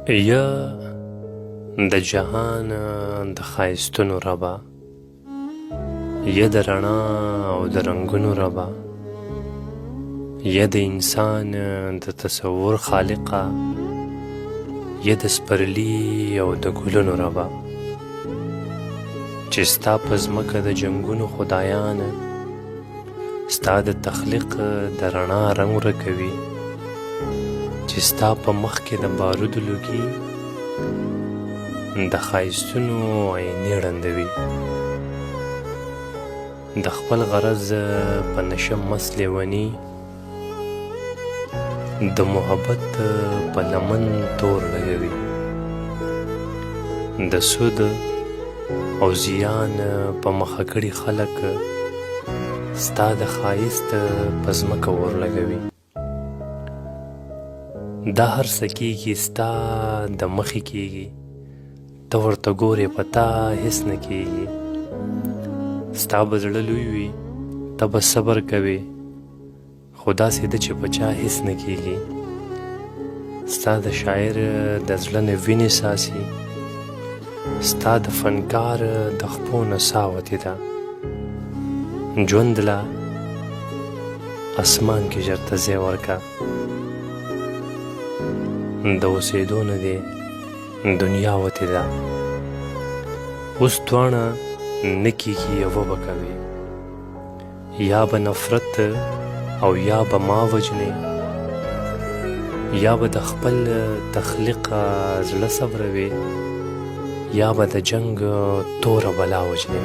یا د جهان د ښایستونو ربه، یا د رڼا او د رنګونو ربه، یا د انسان د تصور خالقه، یا د سپرلي او د ګلونو ربه، چې ستا په ځمکه د جنګونو خدایان ستا د تخلیق د رڼا رنګ ورکوي، چې ستا په مخ کې د بارودو لوګي د ښایستونو عینې ړندوي. د خپل غرض په نشه مست لیوني د محبت په لمن تور لګوي. د سود او زیان په مخه کړي خلک ستا د ښایست په ځمکه اور لګوي. دا هر څه کیږي ستا د مخې کیږي، ته ورته ګورې په تا هیڅ نه کیږي. ستا به زړه لوی وي، ته به صبر کوې، خو داسې ده چې په چا هیڅ نه کیږي. ستا د شاعر د زړه نه وینې څاڅي، ستا د فنکار د خپو نه سا وتې ده. ژوند له اسمان کې ژر ته ځای ورکه، د اوسېدو نه دې دنیا وتې ده. اوس دواړه نه کېږي یوه به کوې، یا به نفرت او یا به ما وژنې، یا به د خپل تخلیق زړه صبروې، یا به د جنګ توره بلا وژنې.